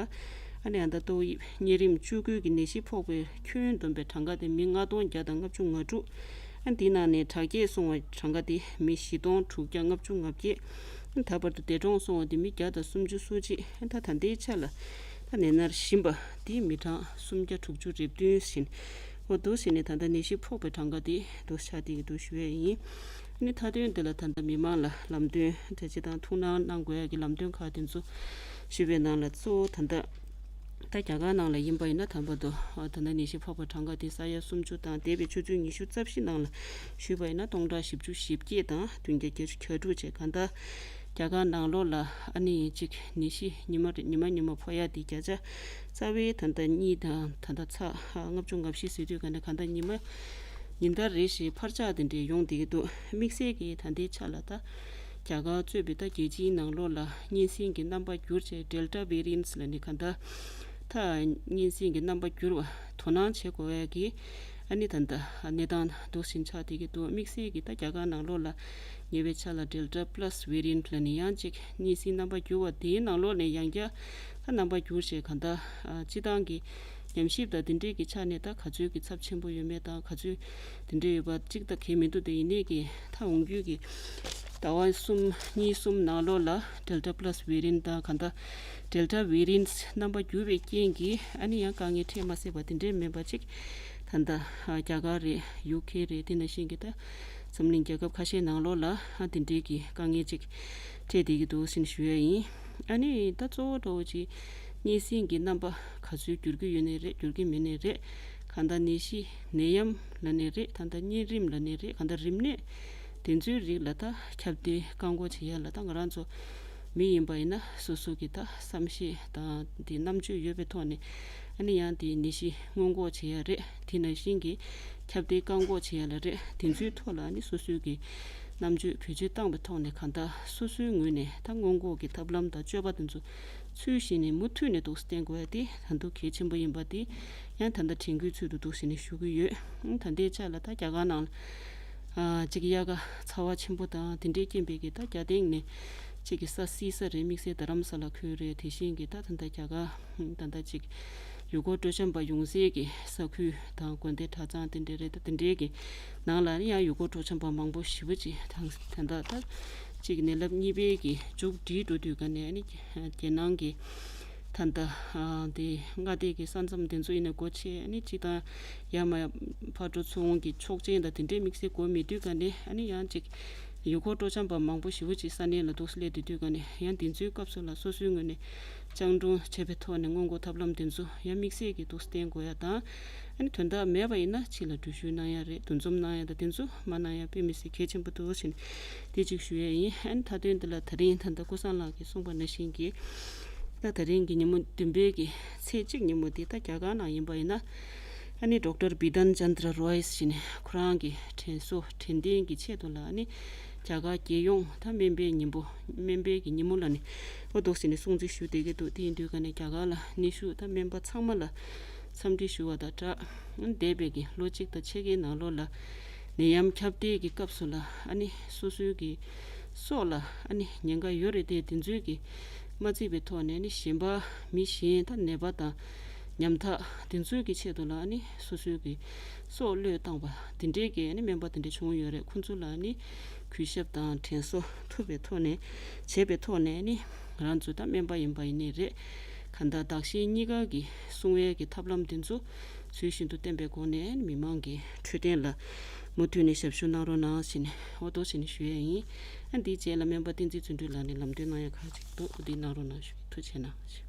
ཨ་ནི་ཨ་ད་ཏོག་དབྱིབས་གཉན་རིམས་བཅུ་དགུ་གི་ནད་གཞི་ཕོག་པའི་ཁྱོན་བསྡོམས་པའི་གྲངས་ཀ་དེ་མི་ལྔ་སྟོང་བརྒྱ་དང་ལྔ་བཅུ་ང་དྲུག་ཨ་འདི་ནང་ནས་དྲག་སྐྱེད་སོང་བའི་གྲངས་ཀ་དེ་མི་བཞི་སྟོང་དྲུག་བརྒྱ་ལྔ་བཅུ་ང་བརྒྱད། ད་བར་དུ་འདས་གྲོངས་སོང་བ་དེ་མི་བརྒྱ་དང་སུམ་ཅུ་སོ་གཅིག་ཨ་ད་ད་ལྟའི་ཆ་ལ་ད་ནད་མནར་བཞིན་པ་དེ་མི་གྲངས་སུམ་བརྒྱ་དྲུག་ཅུ་རེ་བདུན་ཟིན། འོ་འདུག་ཟིན་ནས་ད་ལྟ་ནད་གཞི་ཕོག་པའི་གྲངས་ཀ་དེ་འདུག་ཆགས་བསྡད་ཀྱི་འདུག་ཞུ་ཡས་ཡིན། ཨ་ནི་མཐའ་དོན་འདི་ལ་ད་ལྟ་མི་མང་ལ་ལམ་སྟོན་དེ་སྤྱི་བཏང་ཐུགས་སྣང་གནང་དགོས་ཡ་གི་ལམ་སྟོན་ཁག་དེ་ཚོ་ཞུས་པའི་ནང་ལ་གཙོ་བོ་ད་ལྟ་ ད་རྒྱ་གར་ནང་ལ་ཡིན་པ་ཡིན་ན་དམ་པ་དུ་ད་ལྟ་ནད་གཞི་ཕོག་པ་གྲངས་ཀ་དེ་ས་ཡ་སུམ་ཅུ་དང་འདས་པའི་ཆུ་ཚོད་ཉི་ཤུ་རྩ་བཞི་ནང་ལ་ཞུས་པ་ཡིན་ན་སྟོང་ཕྲག་བཞི་བཅུ་ཞེ་བརྒྱད་དང་བདུན་བརྒྱ་བརྒྱད་ཅུ་གྱ་དྲུག་བྱས། གང་ལྟར་རྒྱ་གར་ནང་ལོགས་ལ་ཨ་ནི་གཅིག་ནད་གཞི་ཉི་མ་རེ་ཉི་མ་ཉི་མ་ཕོག་ཡ་དེ་བརྒྱ་ཆ་རྩ་བའི་ད་ལྟ་གཉིས་དང་ད་ལྟ་ཚ་ལྔ་བཅུ་ང་བཞི་ཟེར་དུས་ག་ནས་གང་ལྟར་ཉི་མ་ཉིན་ལྟར་རེ་བཞིན་འཕར་ཆག་དེ་འདྲའི་ཡོང་བསྡད་ཀྱི་འདུག་དམིགས་བསལ་གྱིས་ད་ལྟའི་ཆ་ལ་ད་རྒྱ་གར་གཙོས་པའི་ད་རྒྱལ་སྤྱིའི་ནང་ལོགས་ལ་གཉན་སྲིན་གྱི་རྣམ་པ་འགྱུར་བྱས་Delta variants ལ་ནི་གང་ལྟར་ད་གཉན་སྲིན་གྱི་རྣམ་པ་འགྱུར་བ་དོ་སྣང་བྱེད་དགོས་ཡ་གི་ཨ་ནི་ད་ལྟ་གནས་སྟངས་འདུག་སེ་ཆགས་བསྡད་ཀྱི་འདུག་དམིགས་བསལ་གྱིས་ད་རྒྱ་གར་ནང་ལོགས་ལ་ཉེ་བའི་ཆར་ལ་Delta plus variant ལ་ནི་ཡང་གཅིག་གཉན་སྲིན་རྣམ་པ་འགྱུར་བ་དེའི་ནང་ལོགས་ནས་ཡང་བསྐྱར་ད་རྣམ་པ་འགྱུར་བྱས་གང་ལྟར་སྤྱི་བཏང་གི་ཉམས་ཞིབ་དང་དེ་འདྲས་ཀྱི་ཆ་ནས་ད་ག་ཚོད་ཀྱི་ཚབས་ཆེན་པོ་ཡོད་མེད་དང་ག་ཚོད་དེ་འདྲས་ཡོད་པ་གཅིག་ད་གལ་མི་འདུག་དེ་ཡིན་ནའི་གི་ད་འོང་རྒྱུ་གི་ཟླ་བ་གསུམ་གཉིས་གསུམ་ནང་ལོགས་ལ་Delta plus variant དང་གང་ལྟར་Delta variant རྣམ་པ་འགྱུར་བའི་རྐྱེན་གྱིས་ཨ་ནི་ཡང་དཀའ་ངལ་འཕྲད་མ་སྲིད་པ་དེ་འདྲས་མིན་པ་གཅིག་ད་ལྟ་རྒྱ་གར་རེད། ཡུ་ཁེ་རེད། དེ་ནང་བཞིན་གྱི་ད་འཛམ་གླིང་རྒྱལ་ཁབ་ཁ་ཤས་ནང་ལོགས་ལ་དེ་འདྲས་ཀྱི་དཀའ་ངལ་ཅིག་འཕྲད་བསྡད་ཀྱི་འདུག་ཟེར་ཞུ་ཡ་ཡིན། ཨ་ནི་ད་གཙོ་བོ་འདྲ་བོ་ཅིག་གཉན་སྲིན་གྱི་རྣམ་པ་ག་ཚོད་འགྱུར་གྱི་ཡོད་ནའི་རེད། འགྱུར་གྱི་མེད་ནའི་རེད། གང་ལྟར་ནད་གཞི་ནད་ཡམས་ལབ་ནའི་རེད། ད་ལྟ་གཉན་རིམས་ལབ་ནའི་རེད། གང་ལྟར་རིམས་ནད་དེ་ཚོའི་རིགས་ལ་ད་ཁྱབ་གདལ་བཀག་འགོག་བྱེད་ཡ་ལ་ད་ང་རང་ཚོ་མི་ཡིན་པ་ཡིན་ན་སོ་སོ་གི་ད་བསམ་ཤེས་དང་དེ་རྣམ་དཔྱོད་ཡོད་པའི་ཐོག་ནས་ཨ་ནི་ཡང་དེ་ནད་གཞི་སྔོན་འགོག་བྱེད་ཡ་རེད། དེ་ནང་བཞིན་གྱི་ཁྱབ་གདལ་བཀག་འགོག་བྱེད་ཡ་ལ་རེད། དེ་ཚོའི་ཐོག་ལ་ཨ་ནི་སོ་སོའི་གི་རྣམ་དཔྱོད་བེད་སྤྱོད་བཏང་བའི་ཐོག་ནས་གང་ལྟར་སོ་སོའི་ངོས་ནས་ད་སྔོན་འགོག་གི་ཐབས་ལམ་དང་སྤྱོད་པ་དེ་ཚོ་ཚུལ་བཞིན་ནས་མུ་མཐུད་ནས་འདུག་སེ་བསྟེན་དགོས་ཡ་དེ་ད་དུང་གལ་ཆེན་པོ་ཡིན་པ་དེ་ཡང་ད་ལྟ་དྲན་སྐུལ་ཚུལ་དུ་འདུག་སེ་ནས་ཞུ་གི་ཡོད། ད་ལྟའི་ཆ་ལ་ད་རྒྱ་གར་ནང་ཨ་གཅིག་དབྱར་ཁ་ཚ་བ་ཆེན་པོ་དང་དེ་འདྲའི་རྐྱེན་པས་ཀྱི་ད་རྒྱ་སྟེང་ནས་གཅིག་གི་ས་བསིལ་ས་རེད། དམིགས་བསལ་རྡ་རམ་ས་ལ་ཁུལ་རེད། དེ་བཞིན་གྱི་ད་ད་ལྟ་རྒྱ་གར་ད་ལྟ་གཅིག་ཡུལ་སྐོར་སྤྲོ་འཆམ་པ་ཡོང་སའི་གི་ས་ཁུལ་དང་དགོན་སྡེ་གྲྭ་ཚང་དེ་འདྲ་རེད། ད་དེ་འདྲའི་གི་ནང་ལ་ནི་ཡང་ཡུལ་སྐོར་སྤྲོ་འཆམ་པ་མང་པོ་ཞེ་པོ་ཅིག་དང་ད་ལྟ་ད་གཅིག་ནད་རླབས་གཉིས་པའི་གི་མཇུག་སྒྲིལ་འགྲོ་དུས་ག་ནས་ནི་རྒྱལ་ནང་གི་ད་ལྟ་དེ་མངའ་སྡེ་གི་ས་མཚམས་དེ་ཚོ་ཡིན་ན་སྒོ་ཕྱེ་ནི་གཅིག་དང་ཡར་མར་ཕར་འགྲོ་ཚུར་འོང་གི་ཆོག་མཆན་དང་དེ་འདྲའི་དམིགས་བསལ་དགོས་མེད་དུས་ག་ནས་ཨ་ནི་ཡང་གཅིག་ཡུལ་སྐོར་སྤྲོ་འཆམ་པ་མང་པོ་ཞེ་པོ་ཅིག་ས་གནས་ལ་འདུག་སླེབས་བསྡད་དུས་ག་ནས་ཡང་དེ་ཚོའི་སྐབས་སུ་ལ་སོ་སོའི་ངོས་ནས་སྤྱང་གྲུང་བྱས་པའི་ཐོག་ནས་སྔོན་འགོག་ཐབས་ལམ་དེ་ཚོ་ཡང་དམིགས་བསལ་གྱིས་འདུག་སེ་བསྟེན་དགོས་ཡ་དང་། ཨ་ནི་དོན་དག་མེད་པ་ཡིན་ན་ཕྱི་ལ་འགྲུལ་བཞུད་གནང་ཡ་རེད། འདུ་འཛོམས་གནང་ཡ་དང་དེ་ཚོ་མ་གནང་ཡ་དཔེ་མི་སྲིད་གལ་ཆེན་པོ་འདུག་ཟེར་ནས་དེ་གཅིག་ཞུ་ཡ་ཡིན། ཨ་ནི་མཐའ་དོན་འདི་ལ་ད་རིང་ད་ལྟ་ཀུན་བཟང་ལགས་ཀྱིས་གསུངས་པ་ནང་བཞིན་གྱི་ད་ད་རིང་གི་ཉིན་མོ་བདུན་པའི་གི་ཚེས་གཅིག་ཉིན་མོ་འདི་ད་རྒྱ་གར་ནང་ཡིན་པ་ཡིན་ན་ཨ་ནི་Doctor Bidhan Chandra Roy ཟེར་ནས་ཁོ་རང་གི་དྲན་གསོ་དྲན་རྟེན་གྱི་ཆེད་དུ་ལ་ཨ་ནི་རྒྱ་གར་རྒྱལ་ཡོངས་ད་སྨན་པའི་ཉིན་མོ་སྨན་པའི་གི་ཉིན་མོ་ལ་ནི་འོ་འདུག་ཟེར་ནས་སྲུང་བརྩི་ཞུ་བསྡད་ཀྱི་འདུག་དེ་ཡིན་དུས་ག་ནས་རྒྱ་གར་ལ་ནད་ཤུགས་ད་སྨན་པ་ཚང་མ་ལ་འཚམས་འདྲི་ཞུ་བ་དང་སྦྲགས། འདས་པའི་གི་ལོ་གཅིག་དང་ཕྱེད་ཀའི་ནང་ལོགས་ལ་ནད་ཡམས་ཁྱབ་གདལ་གྱི་སྐབས་སུ་ལ་ཨ་ནི་སོ་སོའི་གི་སྲོག་ལ་ཨ་ནི་ཉེན་ཁ་ཡོད་རེད་དེ། དེ་ཚོའི་གི་མ་བརྩིས་པའི་ཐོག་ནས་ནི་གཞན་པ་མི་གཞན་ད་ནད་པ་དང་ཉམ་ཐག་དེ་ཚོའི་གི་ཆེད་དུ་ལ་ཨ་ནི་སོ་སོའི་གི་སྲོག་བློས་བཏང་པ་དེ་འདྲའི་གི་ཨ་ནི་སྨན་པ་དེ་འདྲ་བྱུང་ཡོད་རེད། ཁོང་ཚོ་ལ་ཨ་ནི་གུས་ཞབས་དང་དྲན་གསོ་ཐུབ་པའི་ཐོག་ནས་བྱས་པའི་ཐོག་ནས་ཨ་ནི་ང་རང་ཚོ་ད་སྨན་པ་ཡིན་པ་ཡིན་ནི་རེད། གང་ལྟར་བདག་གཞན་གཉིས་ཀ་གི་སྲུང་བའི་གི་ཐབས་ལམ་དེ་ཚོ་ཚུལ་བཞིན་དུ་བསྟེན་པའི་སྒོ་ནས་མི་མང་གི་འཕྲོད་བསྟེན་ལ་མུ་མཐུད་ནས་ཞབས་ཞུ་གནང་རོགས་གནང་ཞེས་ནས་འོ་ཐོག་ཞེས་ནས་ཞུ་ཡས་ཡིན། ཨ་འདིའི་རྗེས་ལ་སྨན་པ་བསྟན་འཛིན་བརྩོན་འགྲུས་ལགས་ནས་ལམ་སྟོན་གནང་ཡ་ཁག་ཅིག་འདུག་འོ་འདི་གནང་རོགས་གནང་ཞུ། ཐུགས་རྗེ་གནང་ཞུ།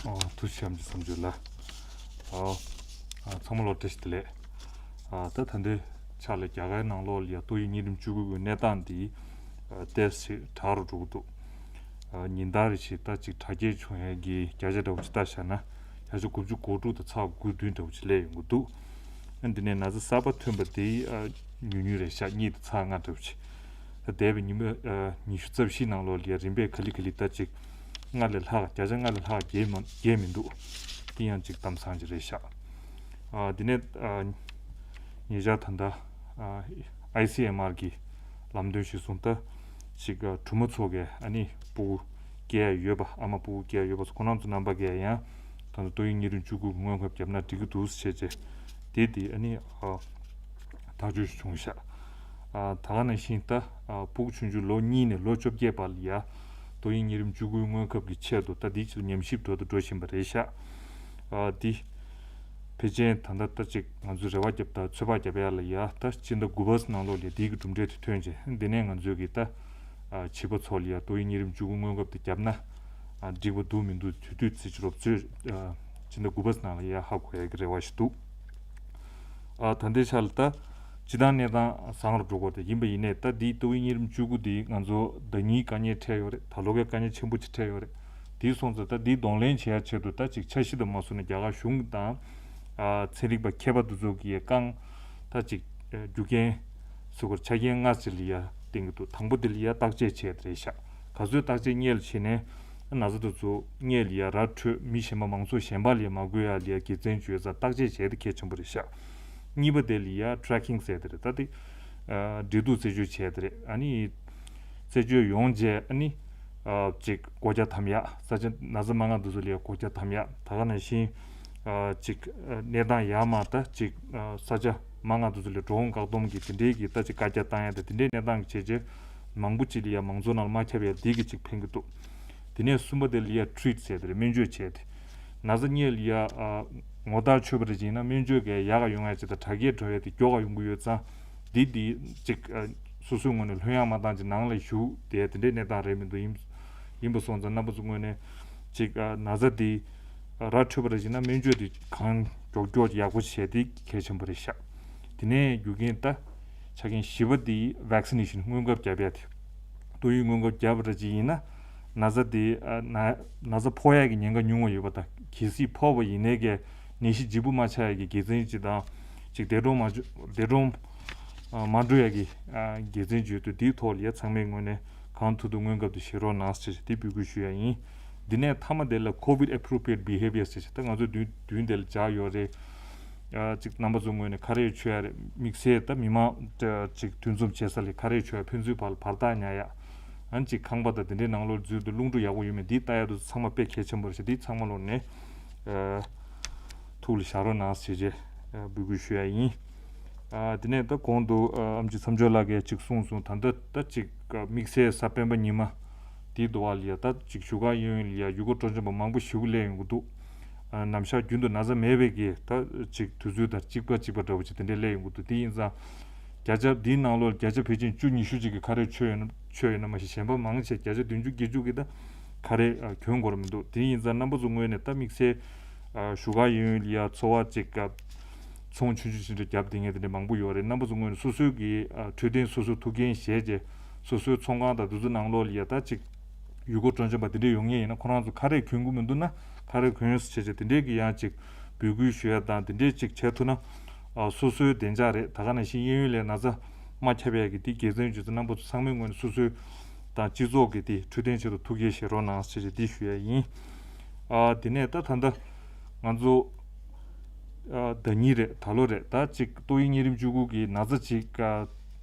ཨོ་ཐུགས་རྗེ་ཆེ། བསམ་ཚུལ་ལ། ཨོ། ཨ་ཚང་མ་ལོ་བཀྲ་ཤིས་བདེ་ལེགས། ཨ་ད་ད་ལྟའི་ཆ་ལ་རྒྱ་གར་ནང་ལོགས་ལ་ཡ་ཏོག་དབྱིབས་གཉན་རིམས་བཅུ་དགུ་གི་གནས་སྟངས་འདི་ཨ་ཏོག་ཙམ་དྲག་རུ་འགྲོ་གི་འདུག་ཨ་ཉིན་ལྟར་རེ་བཞིན་ད་ཅིག་དྲག་སྐྱེད་བྱུང་ཡས་ཀྱི་བརྒྱ་ཆ་འདྲ་བོ་ཅིག་ལྟ་བཞག་ན་བརྒྱ་ཆ་དགུ་བཅུ་གོ་དྲུག་དང་ཚེག་དགུ་བདུན་འདྲ་བོ་ཅིག་སླེབས་ཡོང་གི་འདུག་ཨ་འདི་ནས་ན་ཚ་གསར་པ་ཐོན་པ་དེ་ཨ་ཉུང་ཉུང་རེད་ཤག་གཉིས་དང་ཚེག་ལྔ་འདྲ་བོ་ཅིག་ད་འདས་པའི་ཉི་མ་ཨ་ཉི་ཤུ་རྩ་བཞིའི་ནང་ལོགས་ལ་ཡ་རིམ་པས་ག་ལེ་ག་ལེ་ད་ཅིག་ལྔ་ལས་ལྷག་བརྒྱ་ཆ་ལྔ་ལས་ལྷག་རྒྱས་མ་རྒྱས་མི་འདུག་དེ་ཡང་ཅིག་གཏམ་བཟང་ཅིག་རེད་ཤག་ཨ་འདི་ནས་ཨ་ཉེ་ཆར་ད་ལྟ་ཨ་ཨའི་སི་ཨེམ་ཨར་གི་ལམ་སྟོན་ཞིག་སོང་། ད་ཅིག་ཨ་གྲོགས་མོ་ཚོ་གས་ཨ་ནི་སྤུ་གུ་སྐྱེ་ཡ་ཡོད་པ། ཨ་མ་སྤུ་གུ་སྐྱེ་ཡ་ཡོད་པ་ཚོ་ཁོ་རང་ཚོ་རྣམ་པ་གས་ཡང་ད་ལྟ་ཏོག་དབྱིབས་གཉན་རིམས་བཅུ་དགུ་གི་སྔོན་ཁབ་བརྒྱབ་ན་འགྲིག་གི་འདུག་ཟེར་བྱས་བྱས་དེ་དེ་ཨ་ནི་ཨ་ཐག་གཅོད་ཞིག་བྱུང་ཤག་ཨ་ད་ག་ནང་བཞིན་ད་ཨ་སྤུ་གུ་ཆུང་ཆུང་ལོ་གཉིས་ནས་ལོ་བཅོ་བརྒྱད་བར་ལ་ཡ་ཏོག་དབྱིབས་གཉན་རིམས་བཅུ་དགུའི་སྔོན་ཁབ་ཀྱི་ཆེད་དུ་ད་འདི་ཕྱིར་ཉམས་ཞིབ་འགྲོ་དང་འགྲོ་བཞིན་པ་རེད་ཤག་ཨ་འདི་ ཕལ་ཆེར་ད་ལྟ་ད་ཅིག་ང་ཚོས་རེ་བ་བརྒྱབ་དང་ཚོད་དཔག་བརྒྱབ་ཡ་ལ་ཡ་ད་སྤྱི་ཟླ་དགུ་པ་ནང་ལོགས་ལ་འདི་གི་གྲུབ་འབྲས་དེ་ཐོན་རྗེས་འདི་ནས་ང་ཚོས་ཀྱི་ད་ཨ་བྱིས་པ་ཚོ་ལ་ཡ་ཏོག་དབྱིབས་གཉན་རིམས་བཅུ་དགུ་སྔོན་འགོག་དེ་བརྒྱབ་ན་ཨ་འགྲིག་པ་འདུག་མི་འདུག་དུས་དུས་ཚོད་ཅིག་རོབ་ཚོད་ཨ་སྤྱི་ཟླ་དགུ་པ་ནང་ལ་ཡ་ཧ་གོ་ཡ་གི་རེ་བ་ཞིག་འདུག་ཨ་ད་ལྟའི་ཆ་ལ་ད་སྤྱི་བཏང་གནས་སྟངས་བཟང་རུ་འགྲོ་གི་རེད། ཡིན་པ་ཡིན་ནའི་ད་འདི་ཏོག་དབྱིབས་གཉན་རིམས་བཅུ་དགུ་འདི་ང་ཚོ་ཟླ་ཉིན་དཀའ་ངལ་འཕྲད་ཡོད་རེད། ད་ལོ་གའི་དཀའ་ངལ་ཆེན་པོ་ཅིག་འཕྲད་ཡོད་རེད། དེ་སོང་ཙང་ད་འདི་གདོང་ལེན་བྱེད་ཡ་ཆེད་དུ་ད་ཅིག་འཆར་གཞི་དང་མ་བཟོ་ནས་རྒྱ་གར་གཞུང་དང་ཨ་ཚན་རིག་པ་མཁས་པ་དེ་ཚོ་གིས་རྐང་ད་ཅིག་རྒྱུ་རྐྱེན་སུ་གར་ཆ་རྐྱེན་ལྔ་ཅིག་ལ་ཡ་བསྟན་གྱི་འདུག་དང་པོ་དེ་ལ་ཡ་བརྟག་དཔྱད་བྱས་ཏེ་རེད་ཤག་ག་ཚོད་བརྟག་དཔྱད་སྔོན་ལ་བྱས་ནས་ན་ཚ་དེ་ཚོ་སྔོན་ལ་ཡ་ར་འཕྲོད་མི་གཞན་པ་མང་ཚོགས་གཞན་པ་ལ་ཡ་མ་འགོས་ཡ་ལ་ཡ་དགེ་མཚན་བརྗོད་ཙང་བརྟག་དཔྱད་བྱས་ཏེ་གལ་ཆེན་པོ་རེད་ཤག་གཉིས་པ་དེ་ལ་ཡ་ཊེ་རེ་ཀིང་ཟེར་དེ་རེད། ད་དེ་ཨ་འབྲེལ་གཏུག་རྩད་གཅོད་བྱས་དེ་རེད། ཨ་ནི་རྩད་གཅོད་ཡོང་རྗེས་ཨ་ནི་ཨ་ཅིག་སྒོ་རྒྱ་དམ་ཡག་ས་ཆ་ན་ཚ་མང་ང་དེ་ཚོ་ལ་ཡ་སྒོ་རྒྱ་དམ་ཡག་ད་ག་ནང་བཞིན་ཨ་ཅིག་ཨ་གནས་སྟངས་ཡག་མ་ད་ཅིག་ཨ་ས་ཆ་མང་ང་དེ་ཚོ་ལ་འགྲོ་འོང་བཀག་སྡོམ་གྱི་དེ་འདྲའི་གི་ད་ཅིག་བཀའ་རྒྱ་བཏང་ཡ་དེ་དེ་འདྲའི་གནས་སྟངས་ཀྱི་བྱས་རྗེས་མང་པོ་ཅིག་ལ་ཡ་མང་ཚོགས་ནང་ལ་མ་ཁྱབ་ཡ་དེ་གི་ཅིག་ཕན་གི་འདུག་དེ་ནས་གསུམ་པ་དེ་ལ་ཡ་ཊི་རིཊ་ཟེར་དེ་རེད། སྨན་བཅོས་བྱས་ཏེ་ན་ཚ་སྔོན་ལ་ཡ་ཨ་ངོ་རྟགས་ཆོད་པ་རེད་ཅེ་ན་སྨན་བཅོས་གས་ཡག་ག་ཡོང་ཡ་ཅིག་དང་དྲག་སྐྱེད་འགྲོ་ཡ་དེ་མགྱོགས་ག་ཡོང་གི་ཡོད་ཙང་འདི་འདི་ཅིག་ཨ་སོ་སོའི་ངོས་ནས་ལྷོད་ཡངས་མ་བཏང་ཅིག་ནང་ལ་བཞུགས་དེ་དེ་འདྲའི་གནས་སྟངས་རེད་མི་འདུག་ཡིན་ཡིན་པ་སོང་ཙང་རྣམ་པ་ཚོ་ངོས་ནས་ཅིག་ཨ་ན་ཚ་འདི་ར་འཕྲོད་པ་རེད་ཅེ་ན་སྨན་བཅོས་འདི་གང་མགྱོགས་མགྱོགས་ཡག་པོ་བྱས་ཏེ་གལ་ཆེན་པོ་རེད་ཤག་དེ་ནས་རྒྱུ་རྐྱེན་ད་ཆ་རྐྱེན་བཞི་པ་འདི་ཝེག་སི་ནེ་ཤན་སྔོན་ཁབ་བརྒྱབ་ཡ་དེ། ཏོག་དབྱིབས་སྔོན་ཁབ་བརྒྱབ་པ་འདྲ་ཅིག་ཡིན་ན་ན་ཚ་དེ་ཨ་ན་ན་ཚ་ཕོག་ཡ་གི་ཉེན་ཁ་ཉུང་བ་ཡོད་པ་དང་གལ་སྲིད་ཕོག་པ་ཡིན་ནའི་གི་ནད་གཞི་ལྗིད་པོ་མ་ཆགས་ཡ་གི་དགེ་མཚན་ཅིག་དང་ཅིག་འདས་གྲོངས་མ་འགྲོ་འདས་གྲོངས་ཨ་མ་འགྲོ་ཡ་གི་ཨ་དགེ་མཚན་ཅིག་ཡོད་དུས་དེའི་ཐོག་ལ་ཡ་ཚང་མའི་ངོས་ནས་གང་ཐུབ་ཐུབ་སྔོན་ཁབ་དེ་བཞེས་རོགས་གནང་ཟེར་ཞེས་དེ་འབོད་སྐུལ་ཞུ་ཡ་ཡིན། འདི་ནས་མཐའ་མ་དེ་ལ་COVID appropriate behavior ཟེར་ཞེས་ད་ང་ཚོ་མདུན་མདུན་དེ་ལ་སྦྱར་ཡོད་རེད། ཨ་ཅིག་རྣམ་པ་ཚོ་ངོས་ནས་ཁ་རས་མཆོད་ཡ་རེད། དམིགས་བསལ་ད་མི་མང་ཨ་ཅིག་འདུ་འཛོམས་བྱེད་ས་ལ་ཁ་རས་མཆོད་ཡ་ཕན་ཚུན་བར་ལ་བར་ཐག་ཉར་ཡ། ཨ་ནི་ཅིག་ཁང་པ་དང་དེ་འདྲའི་ནང་ལོགས་འཛུལ་དུས་རླུང་འཕྲོ་ཡག་པོ་ཡོད་མེད་འདི་ལྟ་ཡ་དེ་ཚང་མ་དཔེ་གལ་ཆེན་པོ་རེད་ཤག་འདི་ཚང་མ་ལོག་ནས་ཨ་ཐུགས་ལ་བཞག་རོགས་གནང་ཞེས་བྱས་ཨ་འབོད་སྐུལ་ཞུ་ཡ་ཡིན། ཨ་དེ་ནས་ད་གོང་དུ་ཨ་ཨེམ་ཆི་མཚམས་སྦྱོར་ལགས་ཀྱིས་ཅིག་གསུངས་སོང་། ད་ལྟ་ད་ཅིག་ཨ་དམིགས་བསལ་གཟའ་སྤེན་པ་ཉི་མ་དེའི་དུ་བ་ལ་ཡ་ད་ཅིག་བཞུགས་སྒར་གཡས་གཡོན་ལ་ཡ་ཡུལ་སྐོར་སྤྲོ་འཆམ་པ་མང་པོ་ཞེ་པོ་སླེབས་ཡོང་གི་འདུག་ཨ་ནམ་ཞག་རྒྱུན་དུ་ན་ཚ་མེད་པའི་གི་ད་ཅིག་དུས་ཚོད་དང་གཅིག་པ་གཅིག་པ་འདྲ་བོ་ཅིག་དེ་འདྲས་སླེབས་ཡོང་གི་འདུག་དེ་ཡིན་ཙང་བརྒྱ་ཆ་འདིའི་ནང་ལོགས་བརྒྱ་ཆ་ཕལ་ཆེར་བཅུ་ཉི་ཤུ་ཅིག་གིས་ཁ་རས་མཆོད་ཡོད་ན་མཆོད་ཡོད་ན་མ་གཞི་གཞན་པ་མང་ཆེ་བརྒྱ་ཆ་བདུན་ཅུ་བརྒྱད་ཅུ་གིས་ད་ཁ་རས་ཨ་གྱོན་དགོས་ར་མི་འདུག་དེ་ཡིན་ཙང་རྣམ་པ་ཚོ་ངོས་ནས་ད་དམིགས་བསལ་ཨ་བཞུགས་སྒར་གཡས་གཡོན་ལ་ཡ་འཚོ་བ་ཅིག་ཨ་ཚོང་ཆུང་ཆུང་ཆུང་ཆུང་བརྒྱབ་བསྡད་མཁན་དེ་འདྲ་མང་པོ་ཡོད་རེད། རྣམ་པ་ཚོ་ངོས་ནས་སོ་སོའི་གི་ཨ་འཕྲོད་བསྟེན་སོ་སོའི་ཐུགས་འགན་བཞེས་བྱས་སོ་སོའི་ཚོང་ཁང་དང་དེ་ཚོ་ནང་ལོགས་ལ་ཡ་ད་ཅིག་ཡུལ་སྐོར་སྤྲོ་འཆམ་པ་དེ་འདྲས་ཡོང་ངེས་ཡིན་ན་ཁོ་རང་ཚོ་ཁ་རས་གྱོན་གྱི་མི་འདུག་ན་ཁ་རས་གྱོན་ཡོང་ཟེར་བྱས་བྱས་དེ་འདྲས་ཀྱི་ཡང་ཅིག་འབོད་སྐུལ་ཞུ་ཡ་དང་དེ་འདྲས་ཅིག་བྱས་ཐུབ་ན་ཨ་སོ་སོའི་བདེ་འཇགས་རེད། ད་ག་ནང་བཞིན་གཡས་གཡོན་ལ་ན་ཚ་མ་ཁྱབ་ཡ་གི་དེ་དགེ་མཚན་བརྗོད་ཚེ་རྣམ་པ་ཚོ་ཚང་མའི་ངོས་ནས་སོ་སོའི་དང་སྤྱི་ཚོགས་ཀྱི་དེ་འཕྲོད་བསྟེན་ཆེད་དུ་ཐུགས་འགན་བཞེས་རོགས་གནང་ཟེར་བྱས་འདི་ཞུ་ཡ་ཡིན། ཨ་དེ་ནས་ད་ད་ལྟ་ང་ཚོ་ཨ་ཟླ་ཉིན་རེད། ད་ལོ་རེད། ད་ཅིག་ཏོག་དབྱིབས་གཉན་རིམས་བཅུ་དགུ་གི་ན་ཚ་ཅིག་ཨ་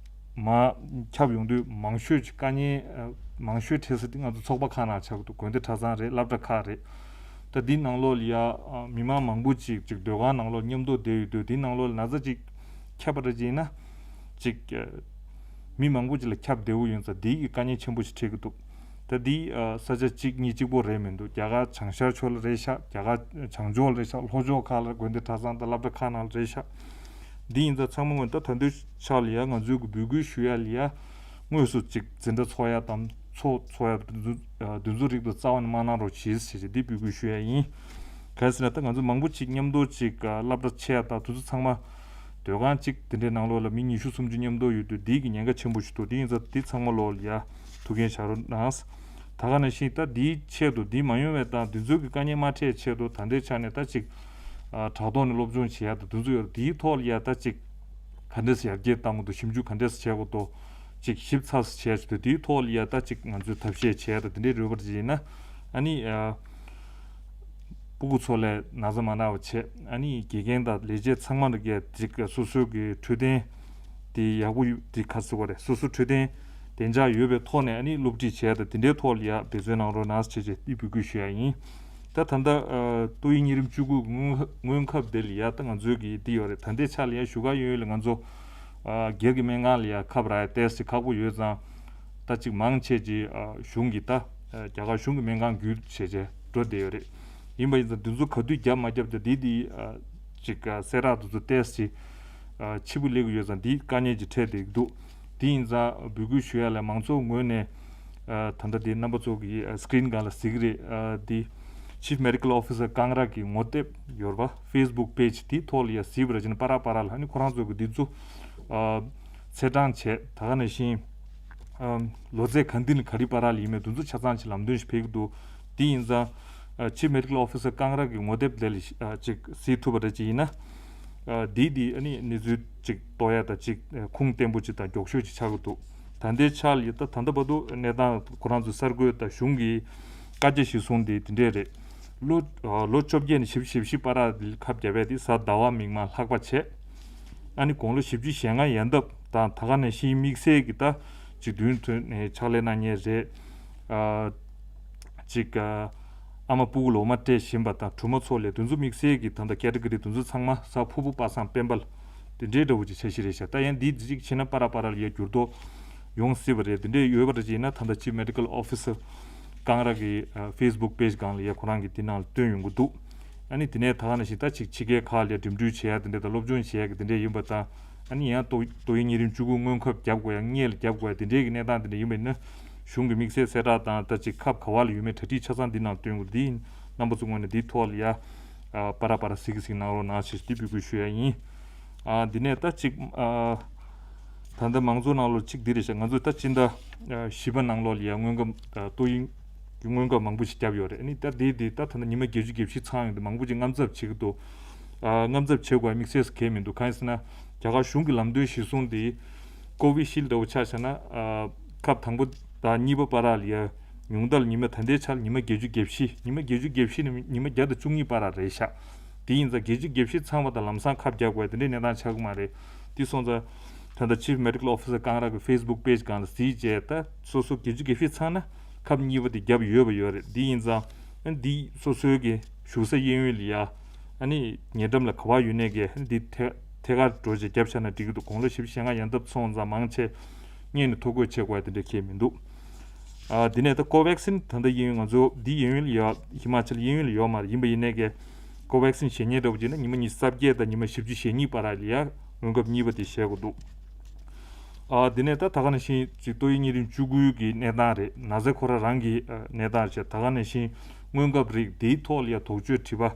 མར་ཁྱབ་ཡོང་དུས་མང་ཤོས་ཅིག་དཀའ་ངལ་ཨ་མང་ཤོས་འཕྲད་ས་དེ་ང་ཚོ་ཚོགས་པ་ཁག་ནང་ཆགས་ཀྱི་འདུག་དགོན་སྡེ་གྲྭ་ཚང་རེད། སློབ་གྲྭ་ཁག་རེད། ད་འདི་ནང་ལོགས་ལ་ཡ་ཨ་མི་མང་མང་པོ་ཅིག་ཅིག་སྡོད་ཁང་ནང་ལོགས་མཉམ་དུ་བསྡད་ཡོད་དུས་འདི་ནང་ལོགས་ལ་ན་ཚ་ཅིག་ཁྱབ་པ་རེད་ཅེ་ན་ཅིག་ཨ་མི་མང་པོ་ཅིག་ལ་ཁྱབ་བསྡད་ཡོད་ཙང་འདི་གི་དཀའ་ངལ་ཆེན་པོ་ཞིག་འཕྲད་ཀྱི་འདུག་ད་འདི་ཨ་ས་ཆ་གཅིག་གཉིས་གཅིག་པོ་རེད་མི་འདུག་རྒྱ་གར་བྱང་ཤར་ཕྱོགས་ལ་རེད་ཤག་རྒྱ་གར་བྱང་ཕྱོགས་ལ་རེད་ཤག་ལྷོ་ཕྱོགས་ཁག་ལ་དགོན་སྡེ་གྲྭ་ཚང་དང་སློབ་གྲྭ་ཁག་ནང་ལ་རེད་ཤག་འདི་ཡིན་ཙང་ཚང་མ་ངོས་ད་ད་འདོད་ཆགས་ལ་ཡ་ང་ཚོའི་གི་འབོད་སྐུལ་ཞུ་ཡ་ལ་ཡ་དངོས་སུ་ཅིག་འཛིན་གྲྭ་ཚོགས་ཡ་དང་ཚོགས་ཚོགས་ཡ་འདུ་འཛོམས་འདུ་འཛོམས་རིགས་དུ་རྩ་བ་ནས་མ་གནང་རོགས་གྱིས་ཞེས་འདི་འབོད་སྐུལ་ཞུ་ཡ་ཡིན། གལ་སྲིད་ན་ད་ང་ཚོ་མང་པོ་ཅིག་མཉམ་དུ་ཅིག་སློབ་གྲྭ་ཆེ་ཡ་དང་དུ་ཚོ་ཚང་མ་སྡོད་ཁང་གཅིག་དེ་འདྲའི་ནང་ལོགས་ལ་མི་ཉི་ཤུ་སུམ་ཅུ་མཉམ་དུ་ཡོད་དུས་འདི་གི་ཉེན་ཁ་ཆེན་པོ་ཞིག་འདུག་དེ་ཡིན་ཙང་འདི་ཚང་མ་ལོགས་ལ་ཡ་ཐུགས་འགན་བཞག་རོགས་གནང་། ད་ག་ནང་བཞིན་ད་འདིའི་ཆེད་དུ་འདི་མ་ཡོང་བའི་དང་འདི་ཚོའི་གི་དཀའ་ངལ་མ་འཕྲད་ཆེད་དུ་ད་ལྟའི་ཆ་ནས་ད་ཅིག་ཨ་དྲ་ཐོག་ནས་སློབ་སྦྱོང་བྱེད་ཡ་དང་འདི་ཚོ་ཡོད་རེད། འདིའི་ཐོག་ལ་ཡ་ད་ཅིག་ག་འདྲས་སེ་ཡར་རྒྱས་གཏང་དགོས་འདུག་ཞིབ་འཇུག་ག་འདྲས་སེ་བྱེད་དགོས་འདུག་ཅིག་ཞིབ་ཚགས་སེ་བྱེད་ཡ་ཆེད་དུ་འདིའི་ཐོག་ལ་ཡ་ད་ཅིག་ང་ཚོས་ཐབས་ཤེས་བྱེད་ཡ་དང་འདི་འདྲའི་རོལ་པར་ཅིག་ཡིན་ན་ཨ་ནི་ཨ། སྤུ་གུ་ཚོ་ལ་ན་ཚ་མ་ན་བ་བྱས། ཨ་ནི་དགེ་རྒན་དང་ལས་བྱེད་ཚང་མ་ལ་གས་ཅིག་སོ་སོའི་གི་འཕྲོད་བསྟེན་དེ་ཡག་པོ་ཡོད་དེ་ག་ཟེར་བ་རེད། སོ་སོ་འཕྲོད་བསྟེན་བདེ་འཇགས་ཡོད་པའི་ཐོག་ནས་ཨ་ནི་སློབ་ཁྲིད་བྱས་དང་དེ་འདྲའི་ཐོག་ལ་ཡ་འབད་བརྩོན་གནང་རོགས་གནང་ཟེར་བྱས་འདི་འབོད་སྐུལ་ཞུ་ཡ་ཡིན། ད་ད་ལྟ་ཨ་ཏོག་དབྱིབས་གཉན་རིམས་བཅུ་དགུ་སྔོན་སྔོན་ཁབ་དེ་ལ་ཡ་ད་ང་ཚོའི་གི་འདི་ཡོད་རེད། ད་ལྟའི་ཆ་ལ་ཡ་བཞུགས་སྒར་གཡས་གཡོན་ལ་ང་ཚོ་ཨ་སྒེར་གྱི་སྨན་ཁང་ལ་ཡ་ཁབ་རག་ཡ་ཏོག་ཙམ་ཁག་པོ་ཡོད་ཙང་། ད་ཅིག་མང་ཆེ་ཅིག་ཨ་གཞུང་གི་ད་ཨ་རྒྱ་གར་གཞུང་གི་སྨན་ཁང་བརྒྱུད་བྱས་བྱས་འགྲོ་བསྡད་ཡོད་རེད། ཡིན་པ་ཡིན་ཙང་འདི་ཚོ་ག་དུས་བརྒྱབ་མ་བརྒྱབ་ད་འདི་འདི་ཨ་ ཅིག་གསལ་བསྒྲགས་དེ་ཚོ་ཏོག་ཙམ་ཕྱི་པོ་སླེབས་ཀྱི་ཡོད་ཙང་འདི་དཀའ་ངལ་ཅིག་འཕྲད་བསྡད་ཀྱི་འདུག་དེ་ཡིན་ཙང་འབོད་སྐུལ་ཞུ་ཡ་ལ་མང་ཚོགས་ངོས་ནས་ད་ལྟ་འདི་རྣམ་པ་ཚོ་གི་screen་སྒང་ལ་གཟིགས་ཀྱི་རེད། འདི་Chief Medical Officer་ཀང་ར་གི་ངོ་དེབ་ཡོད་པ་Facebook page་དེའི་ཐོག་ལ་ཡ་གཟིགས་པ་ར་ཅིག་ན་པ་ར་པ་ར་ལ་ཨ་ནི་ཁོ་རང་ཚོ་གི་འདི་ཚོ་ཚེས་གྲངས་བྱས་ད་ག་ནང་བཞིན་ལོ་ཚད་གང་འདི་ནས་ག་རེ་བར་ལ་ཡིན་མིན་དེ་ཚོ་ཆ་ཚང་ཅིག་ལམ་སྟོན་ཞིག་ཕེབས་ཀྱི་འདུག་དེ་ཡིན་ཙང་Chief Medical Officer་ཀང་ར་གི་ངོ་དེབ་དེ་ལ་ཅིག་གཟིགས་ཐུབ་པ་རེད་ཅིག་ཡིན་ན། འདི་འདི་ཨ་ནི་གནས་ཚུལ་ཅིག་རྟོགས་ཡ་དང་ཅིག་ཁུངས་བརྟན་པོ་ཅིག་དང་མགྱོགས་ཤོས་ཅིག་ཆགས་ཀྱི་འདུག་ད་ལྟའི་ཆ་ལ་ད་ད་ལྟ་བར་དུ་གནས་སྟངས་ཁོ་རང་ཚོ་གསར་འགོད་དང་གཞུང་གི་བཀའ་རྒྱ་གཞིར་བཟུང་དེ་དེ་འདྲས་རེད། ལོ་ལོ་བཅོ་བརྒྱད་ནས་བཞི་བཅུ་ཞེ་བཞི་བར་ལ་ཁབ་བརྒྱབ་པས་དེ་གཟའ་ཟླ་བ་མིག་དམར་ལྷག་པ་བྱས། ཨ་ནི་དགུང་ལོ་བཞི་བཅུ་ཞེ་ལྔ་ཡན་འདབ་དང་ད་ག་ནང་བཞིན་དམིགས་བསལ་གྱི་ད་ཅིག་མདུན་དུ་ནས་ཕྱག་ལས་གནང་མཁན་རེད། ཅིག་ཨ་མ་སྤུ་གུ་ལོག་མ་སྤྲད་བཞིན་པ་དང་གྲོགས་མོ་ཚོ་ལས་དེ་ཚོ་དམིགས་བསལ་གྱི་ད་ལྟ་category་དེ་ཚོ་ཚང་མ་གཟའ་ཕུར་བུ་པ་སངས་དཔལ་འབར་དེ་འདྲའི་འདྲ་བོ་ཅིག་འཆར་གཞི་རེད་ཤག་ད་ཡང་འདི་ཅིག་བྱས་ན་པ་ར་པ་ར་ལ་ཡ་འགྱུར་ལྡོག་ཡོང་སྲིད་པ་རེད། དེ་འདྲས་ཡོད་པ་འདྲ་ཅིག་ཡིན་ན་ད་ལྟ་Chief Medical Officer་ཀང་ར་གི་Facebook page་སྒང་ལ་ཡ་ཁོ་རང་གི་དེ་ནང་ལ་བཏོན་ཡོང་གི་འདུག་ཨ་ནི་དེ་ནས་ད་ག་ནང་བཞིན་ད་ཅིག་ཕྱི་རྒྱལ་ཁག་ལ་འགྲིམ་འགྲུལ་བྱེད་ཡ་དེ་འདྲས་དང་སློབ་སྦྱོང་བྱེད་ཡ་གི་དེ་འདྲས་ཡིན་པ་དང་ཨ་ནི་ཡང་ཏོག་ཏོག་དབྱིབས་གཉན་རིམས་བཅུ་དགུ་སྔོན་ཁབ་བརྒྱབ་དགོས་ཡ་སྔོན་ལ་བརྒྱབ་དགོས་ཡ་དེ་འདྲས་ཀྱི་གནས་སྟངས་དེ་འདྲས་ཡིན་པ་ཡིན་ན་གཞུང་གི་དམིགས་བསལ་གསལ་བསྒྲགས་དང་ད་ཅིག་ཁབ་ག་བ་ལ་ཡོད་མེད་གྲ་སྒྲིག་ཆ་ཚང་འདི་ནང་བཏོན་དགོས་འདི་རྣམ་པ་ཚོ་ངོས་ནས་འདིའི་ཐོག་ལ་ཡ་པ་ར་པ་ར་གཟིགས་གཟིགས་གནང་རོགས་གནང་ཞེས་འདི་འབོད་སྐུལ་ཞུ་ཡ་ཡིན། ཨ་འདི་ནས་ད་ཅིག་ཨ་ད་ལྟ་མང་ཚོགས་ནང་ལོགས་ཅིག་འདི་རེད་ཤག་ང་ཚོས་ད་སྤྱི་ཟླ་བཞི་པ་ནང་ལོགས་ལ་ཡ་སྔོན་ཁབ་ཏོག་དབྱིབས་ཀྱི་སྔོན་ཁབ་མང་པོ་ཞིག་བརྒྱབ་ཡོད་རེད། ཨ་ནི་ད་འདི་འདི་ད་ད་ལྟ་ཉི་མ་བརྒྱད་ཅུ་གྱ་བཞི་ཚང་ཡོང་དུས་མང་པོ་ཅིག་དངངས་འཚབ་བྱེད་ཀྱི་འདུག་ཨ་དངངས་འཚབ་བྱེད་དགོས་དམིགས་བསལ་གང་ཡང་མི་འདུག་གང་ཡིན་ཟེར་ན་རྒྱ་གར་གཞུང་གི་ལམ་སྟོན་གཞིར་བཟུང་འདི་Covishield་འདྲ་བོ་ཆ་བཞག་ན་ཨ་ཁབ་དང་པོ་དང་གཉིས་པ་བར་ལ་ཡ་ཉུང་མཐར་ཉི་མ་ད་ལྟའི་ཆར་ཉི་མ་བརྒྱད་ཅུ་གྱ་བཞི་ཉི་མ་བརྒྱད་ཅུ་གྱ་བཞི་ནས་ཉི་མ་བརྒྱ་དང་བཅུ་གཉིས་བར་རེད་ཤག་དེ་ཡིན་ཙང་བརྒྱད་ཅུ་གྱ་བཞི་ཚང་བ་དང་ལམ་སང་ཁབ་བརྒྱབ་དགོས་དེ་འདྲའི་གནས་སྟངས་ཆགས་ཀྱི་མ་རེད། དེ་སོང་ཙང་ད་ལྟ་Chief Medical Officer་ཀང་ར་གི་Facebook page་སྒང་ལ་གཟིགས་བྱས་ད་སོ་སོ་བརྒྱད་ཅུ་གྱ་བཞི་ཚང་ན་ཁབ་གཉིས་པ་དེ་བརྒྱབ་ཡོད་པ་ཡོད་རེད། དེ་ཡིན་ཙང་འདི་སོ་སོའི་གི་བཞུགས་ས་གཡས་གཡོན་ལ་ཡ་ཨ་ནི་ཉེ་འགྲམ་ལ་ག་བ་ཡོད་ནས་གི་འདི་ཐད་ཐད་ཀར་འགྲོ་བྱས་བརྒྱབ་བཞག་ན་འགྲིག་གི་འདུག་དགུང་ལོ་བཞི་བཅུ་ཞེ་ལྔ་ཡན་འདབ་སོང་ཙང་མང་ཆེ་སྔོན་ནས་ཐོ་འགོད་བྱེད་དགོས་དེ་འདྲ་ཁེལ་མི་འདུག་ཨ་དེ་ནས་ད་Covaxin་ད་ལྟ་གཡས་གཡོན་ང་ཚོ་འདི་གཡས་གཡོན་ལ་ཡོད། ཧི་མ་ཅལ་གཡས་གཡོན་ལ་ཡོད་མ་རེད། ཡིན་པ་ཡིན་ནས་གི་Covaxin་བཞེས་མཁན་འདྲ་བོ་བྱས་ན་ཉི་མ་ཉི་ཤུ་རྩ་བརྒྱད་དང་ཉི་མ་བཞི་བཅུ་ཞེ་གཉིས་བར་ལ་ཡ་སྔོན་ཁབ་གཉིས་པ་དེ་བཞེས་དགོས་འདུག་ཨ་དེ་ནས་ད་ད་ག་ནང་བཞིན་ཅིག་ཏོག་དབྱིབས་གཉན་རིམས་བཅུ་དགུ་གི་གནས་སྟངས་རེད། ན་ཚ་ཁོ་རང་རང་གི་ཨ་གནས་སྟངས་རེད། ད་ག་ནང་བཞིན་སྔོན་ཁབ་རིགས་དེའི་ཐོག་ལ་ཡ་དོགས་གཅོད་དྲི་བ།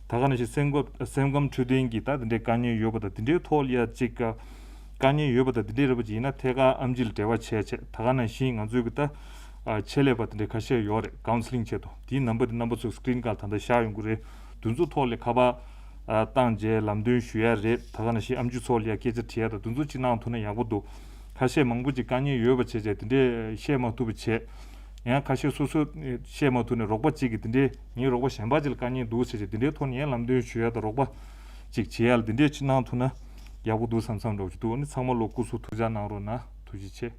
ད་ག་ནང་བཞིན་སེམས་ཁམས་སེམས་ཁམས་འཕྲོད་བསྟེན་གྱི་ད་དེ་འདྲའི་དཀའ་ངལ་ཡོད་པ་དང་དེ་འདྲའི་ཐོག་ལ་ཡ་ཅིག་དཀའ་ངལ་ཡོད་པ་དང་དེ་འདྲའི་རེད་པ་ཅིག་ཡིན་ན་ཐད་ཀར་ཨེམ་ཆི་ལ་འབྲེལ་བ་བྱས་བྱས་ད་ག་ནང་བཞིན་ང་ཚོའི་གི་ད་ཨ་ཆེད་ལས་པ་དེ་འདྲའི་ཁ་ཤས་ཡོད་རེད། ཀའུན་སི་ལིང་ཆེད་དུ་དེའི་ནམ་བར་དེ་རྣམ་པ་ཚོ་སི་ཀི་རིན་སྒང་ད་ལྟ་བཞག་ཡོང་གི་རེད། དེ་ཚོ་ཐོག་ལ་ཁ་པར་ཨ་བཏང་རྗེས་ལམ་སྟོན་ཞུ་ཡ་རེད། ད་ག་ནང་བཞིན་ཨེམ་ཆི་ཚོ་ལ་ཡ་སྐད་ཆ་དྲི་ཡ་དང་དེ་ཚོ་ཅིག་གནང་ཐུབ་ན་ཡག་པོ་འདུག་ཁ་ཤས་མང་པོ་ཅིག་དཀའ་ངལ་ཡོད་པ་བྱས་བྱས་དེ་འདྲས་བཤད་མ་ཐུབ་པ་བྱས། ཡང་ཁ་ཤས་སོ་སོས་བཤད་མ་ཐུབ་ནས་རོགས་པ་གཅིག་གིས་དེ་འདྲས་ངའི་རོགས་པ་གཞན་པ་ཅིག་ལ་དཀའ་ངལ་འདུག་ཟེར་བྱས་དེ་འདྲའི་ཐོག་ནས་ཡང་ལམ་སྟོན་ཞུ་ཡ་དང་རོགས་པ་ཅིག་བྱེད་ཡ་ལ་དེ་འདྲས་ཅིག་གནང་ཐུབ་ན་ཡག་པོ་འདུག་བསམ་བསམ་འདྲ་བོ་ཅིག་འདུག་ཨ་ནི་ཚང་མ་ལོ་སྐུ་གཟུགས་ཐུགས་ཅག་གནང་རོགས་གནང་། ཐུགས་རྗེ་ཆེ།